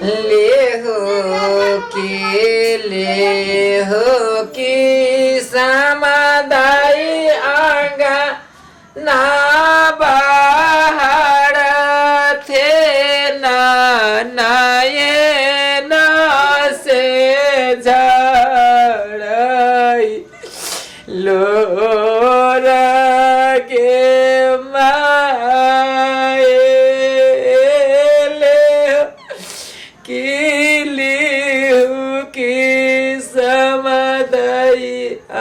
लेहो की लेहो की समादाई आंगा ना बाहर थे ना नये ना से झड़ई लोर के माए ले की लिहु की समदई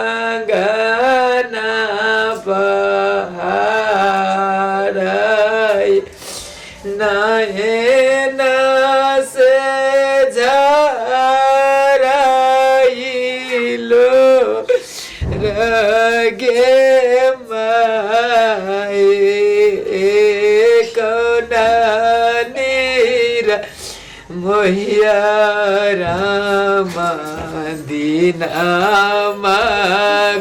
अंगना बहारई नयन से झरइलो रगे माए कौना नीर मोहिया रामा दीना मागुनेल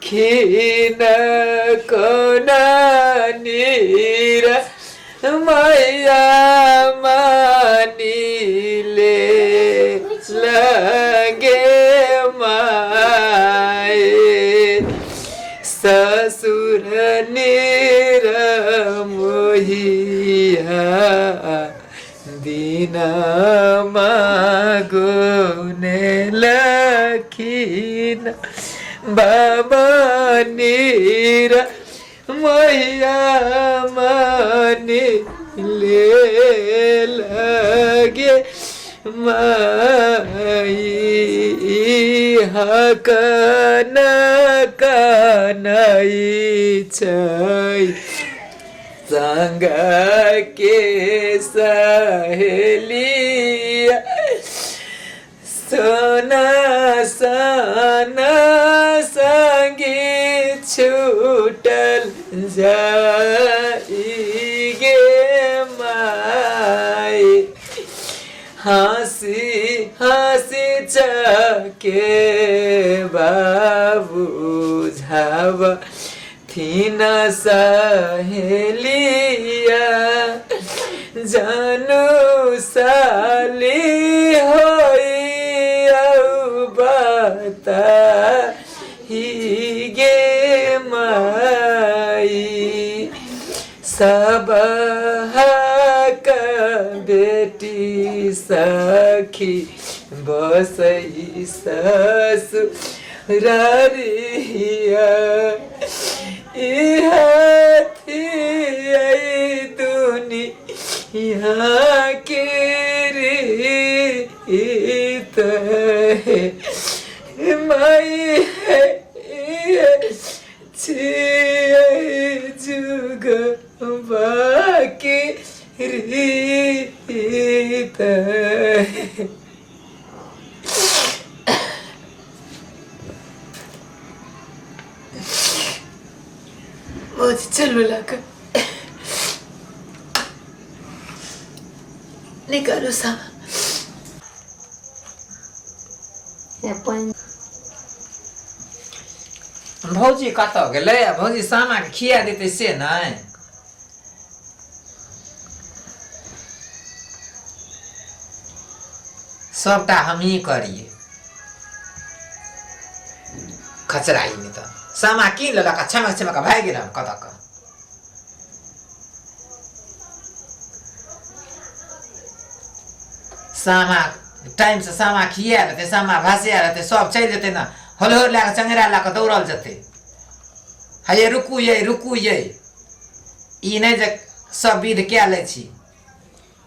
खिन कोना नीर मैया मानिले लगे माए ससुर नीर मोहिया दीना मागुने लखिन बाबा नीर मैया मानी ले लगे माई हकन कनई छै संग के सहेलिया सोना साना संगे छूटल जाई गे माई हँसी हँसी चके बाबू झाब थिन सहेलिया जानु साली होई औ बता ही गे माई सब हक बेटी सखी बसई ससुरारिया इहा थियै दुनिया के रीत हे माई हे छियै जुग बाकी रीत भौजी चलू लऽ निकालू सामान। भौजी कतऽ गेलै आ भौजी सामाके खिया देतै से नहि सबटा हमही करियै खचराही नहि तऽ सामा कीन लेलक आ छमक छमक भागि गेल हम कतऽ कऽ सामा टाइमसँ सामा खिया लेतै सामा भसिया लेतै सब चलि जेतै ने होलहोर लए कऽ चंगेरा लए कऽ दौड़ल जेतै हे रुकू यै रुकू यै ई नहि जे सब विध कए लै छी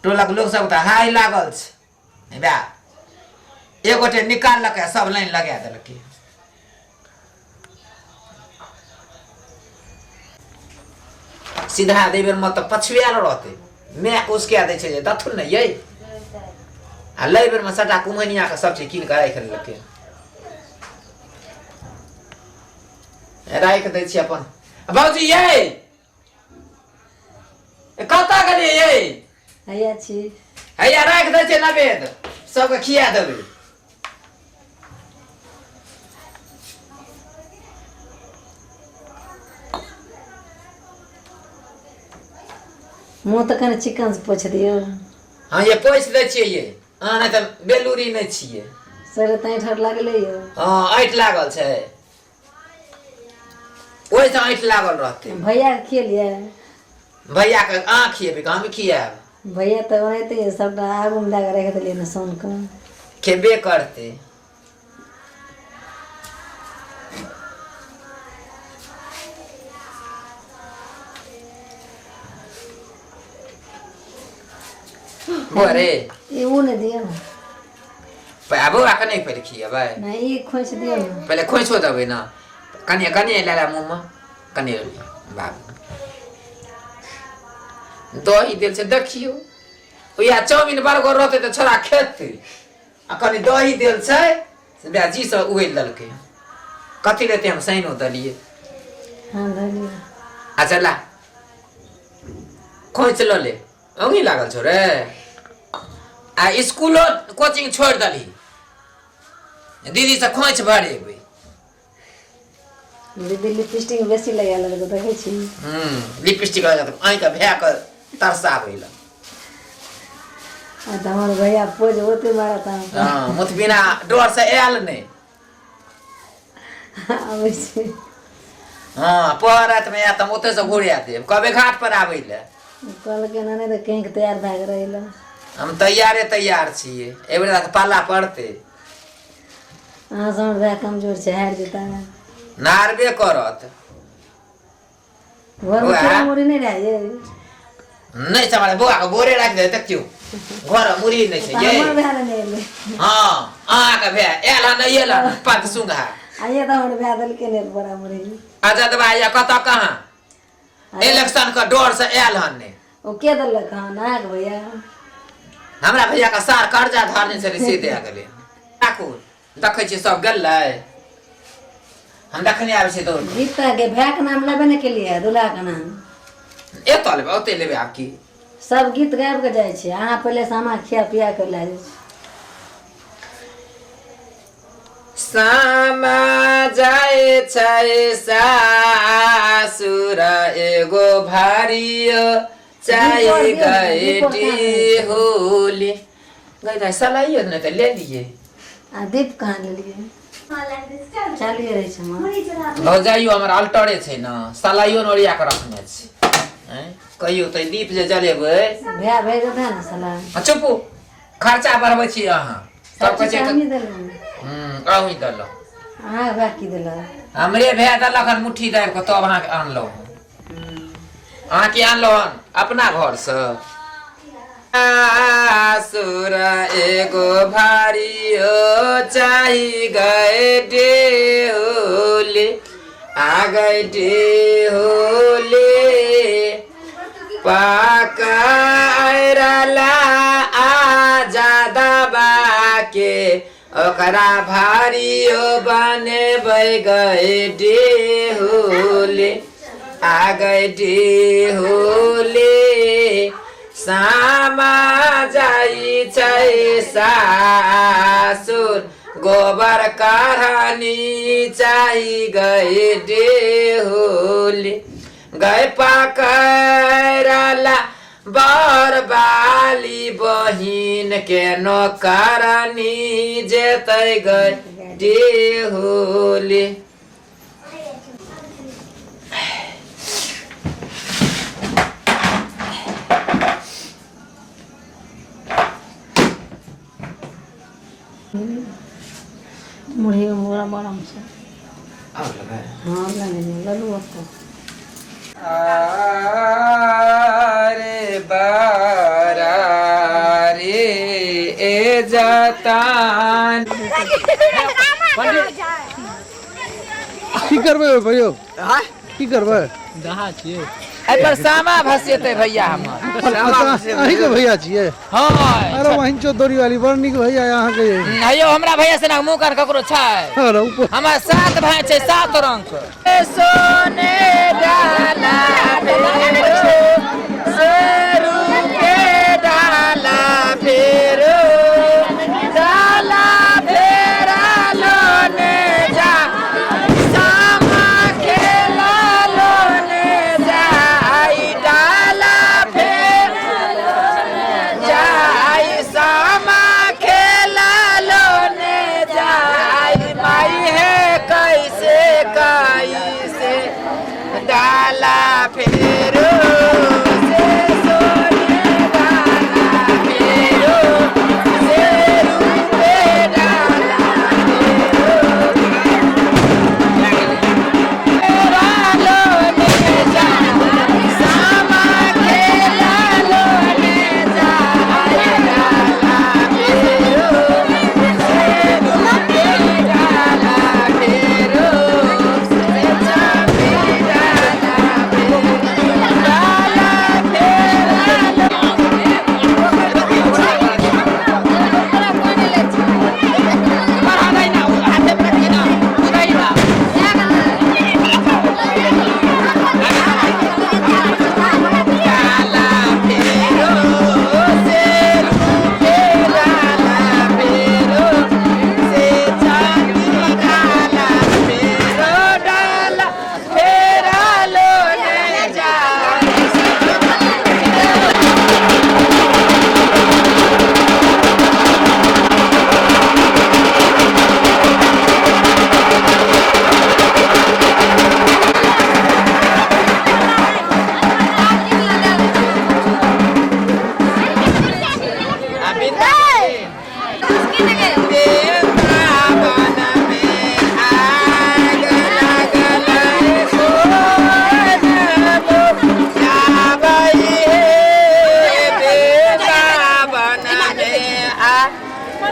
टोलक लोक सब तऽ हाय लागल छै बा एक गोटे निकाललकै सब लाइन लगा देलकै सीधा दै बेरमे तऽ पछुआयल रहतै मायके उसका दै छै जे दथुन ने यै आ लै बेरमे सभटा कुम्हनियाके सब चीज कीन कऽ राखि लेलकै राखि दै छियै अपन बाबूजी यै कतऽ गेलियै यै हैया छी हैया राखि दै छियै नवेद सबके खिया देबै मुँह तऽ कनि चिकन से पोछि दियौ। हँ ये, पोछि दै छियै ये, अहाँ नहि तऽ बेलूरी नहि छियै। सर तऽ ऐंठर लागलै यौ। हँ, ऐंठ लागल छै, ओहिसँ ऐंठ लागल रहतै। भैयाके खियलियै? भैयाके अहाँ खियेबै कि हम खियाएब? भैया तऽ ओनाहिते सबटा आगूमे दए कऽ राखि देलियै ने सोन कऽ। खेबे करतै। बरे ई ओ नहि दियौ। बौआ के नहि पहिले खियेबै? नहि, ई खोंचि दियौ ने। पहिले खोंइछो देबै ने। कनिए कनिए लए ले मुँहमे कनिए। बाबू, दही देल छै, देखियौ। उएह चाउमिन बर्गर रहतै तऽ छोड़ा खेतै, आ कनि दही देल छै से वएह जी से उगलि देलकै। कथी लेते हम साइनो देलियै। हँ, देलियै। अच्छा ला, खोंचि लऽ ले। औंगी लागल छौ रे? आ स्कूलो कोचिंग छोड़ि देलही, दीदी से खोंचि भरेबै। दीदी लिपस्टिक बेसी लगा लेलकै, देखै छी। लिपस्टिक लगा तऽ आँखि भए कऽ तरसाबै लए। आ तऽ हमर भैया पोज ओते मारत अहाँके। हँ, मुत बिना डर से आयल नहि आबै छै। हँ, पहर रातिमे आयत तऽ हम ओतयसँ घुरि देब, कहबै घाट पर आबै लए। कहलकै ने, नहि तऽ कहीं तैयार भए कऽ रहै लए। हम तैयारे तैयार छियै, एहि बेर तऽ पाला पड़तै। अहाँ से हमर भाय कमजोर छै, हारि जेता। नारबे करत। घरमे बौआ। चूड़ा मुरही नहि रहै ये? नहि छै, हमरा बौआके बोरे राखि दे। देखियौ, घर मुरही नहि छै ये। हमर भाय नहि एलै। हँ, अहाँके भाय आयल हन, नहि आयल हन पत सुंघा। आइए तऽ हमर भाय देलकै ने एक बोरा मुरही। अच्छा दबा या कतऽ कहाँ इलेक्शन के डर से आयल हन नहि। ओ के देलक हन अहाँके भैया? हमरा भैया के सार कर्जा धरने छलै से दए गेलै। राखू, देखै छियै सब गेलै, हम देखने आबै छियै दौड़ कऽ। गीत के भायके नाम लेबे नहि केलियै, दूल्हाके नाम। एतऽ लेबै, ओतै लेबै, आब की। सब गीत गाबि कऽ जाइ छै, अहाँ पहिले सामा खिया पिया कऽ लए जाइ छी। सामा जाइ छै सासुर एगो भारियो चाही गई होली गई दाइ सलाइयो नहि तऽ ले लिए। आ दीप कहाँ लेलियै? चालिए रहै छै हमर। भौजाइयो हमर अल्टरे छै ने, सलाइयो ने ओरिया कऽ रखने छै। आँय, कहियौ तऽ दीप जे जलेबै। भए भेज देतै ने सलाह। आ चुपू, खर्चा बढ़बै छी अहाँ सब। कहै छै हमही देलहुँ। अहूँ देलहुँ। अहाँके भाय की देलक? हमरे भाय देलक हन मुट्ठी दाबि कऽ, तब अहाँके आनलहुँ हन। अहाँ की आनलहुँ हन अपना घरसँ? सुर एगो भारी हो चाही गए होली आ गए होली पकड़ला आ जादा बाके ओकरा भारियो बनेबै गए होली आ गए होली। सामा जाइ छै सासुर गोबर कढ़नी चाही गए होली गए पकड़ला बर बाली बहिन के नौकरनी जेतै गए होली। मुरही मुरा गरम छै। आओर लेबै? हँ, लेने ललू ओतऽ। अरे बारा रे ए जतान। की करबै भैयो? की करबै? एहि पर सामा भसेतै भैया हमर। अहींके भैया छियै? हँ। अरे वहीं चौधरी वाली बड़ नीक भैया अहाँके। हेयौ, हमरा भैया से मुँह कान ककरो छै? अरे ऊपर हमर सात भाय छै, सात रंग के। सोने डाला फेरो सेरू के डाला फेरो डाला फेरा लोने जा सामा खेला लोने जाई डाला फेर।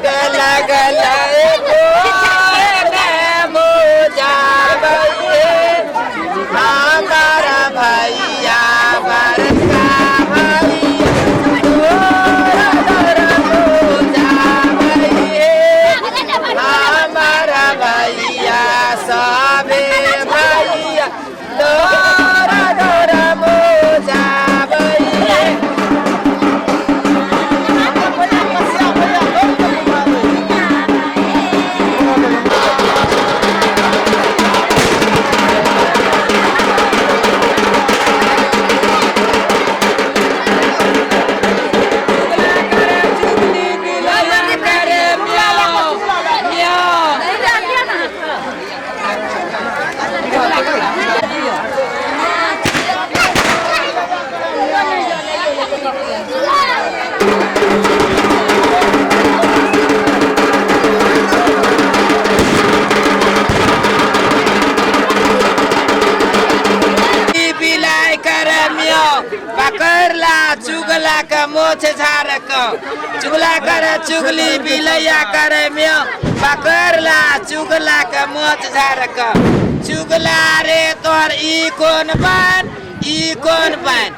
नीक लगल हमारा भैया बड़का भैया हमारा भैया सबे भैया तोरा तोरा मोजा भैया। बिलाइ करे मियो पकड़ला चुगला के मोछ झाड़ के चुगला करे चुगली बिलैया करे मियो पकड़ला चुगला के मोछ झाड़ के चुगला रे तोर ई कोन पान ई कोन पान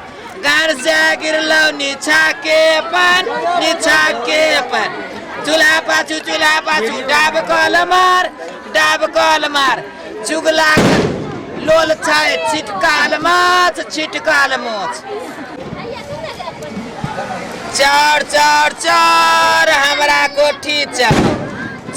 गार से गिरलो नीचा के पान नीचा के पान चूल्हा पाछू डाब कल मार डाब कल मार चुगला के लोल छै छिटकाल माछ छिटकाल मोछ। चार चार चार हमरा कोठी चार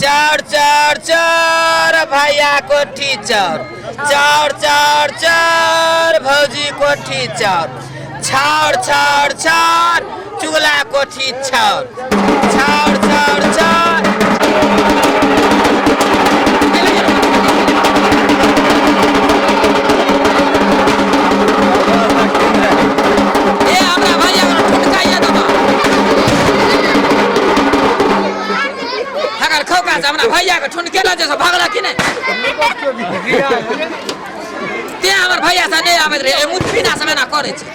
चार चार चार भैया कोठी चार चार चार चार भौजी कोठी चार छार छार छार चुगला कोठी छार छार छार छार। ए हमरा भैया ठुनकाइया दबा अगर खौका से हमरा भैया के ठुनकेला जैसे भागला कि नहीं ते हमर भैया से नहीं आबैत रहे मुठपीना सब एना करै छै।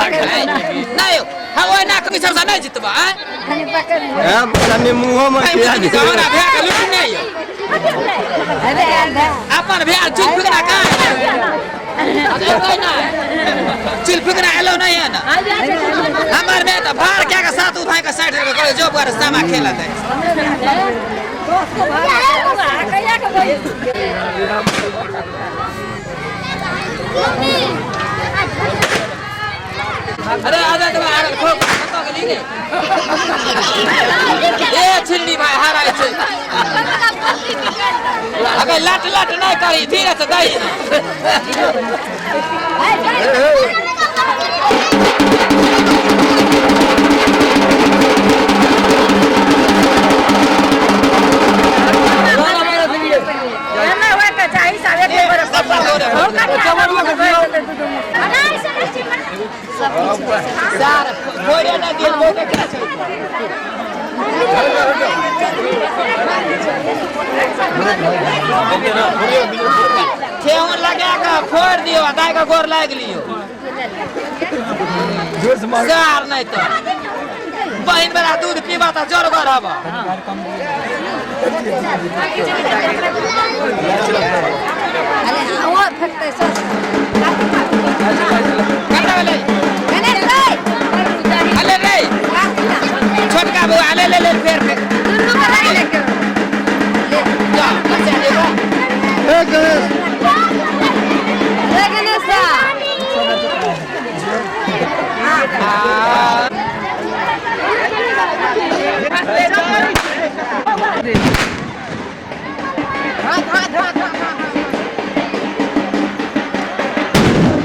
नहीं हम ओहिना कभी सबसँ नहीं जितबा हमरा भैया के लूट नहीं अपन भैया चुल फुकना कहाँ चुल फुकना एलो नहीं है ना हमार में तो भार क्या के साथ भाई के साइड करे जो पर सामा खेलत है। अरे आजा तो आगल खो कत गेली रे ए छिन्नी भाई हाराय छै अगर लट लट नहीं करी धीरे से दही ठेहुन लगा के फोड़ दियो दाई के गोर लाग लियो सार नहीं तो बहिन बेरा दूध पीबा त जोरगर हब। अले रे छोटका बउआ ले ले ले फेर फेर जा बच्चा लेबा ए गणेश ए गणेश।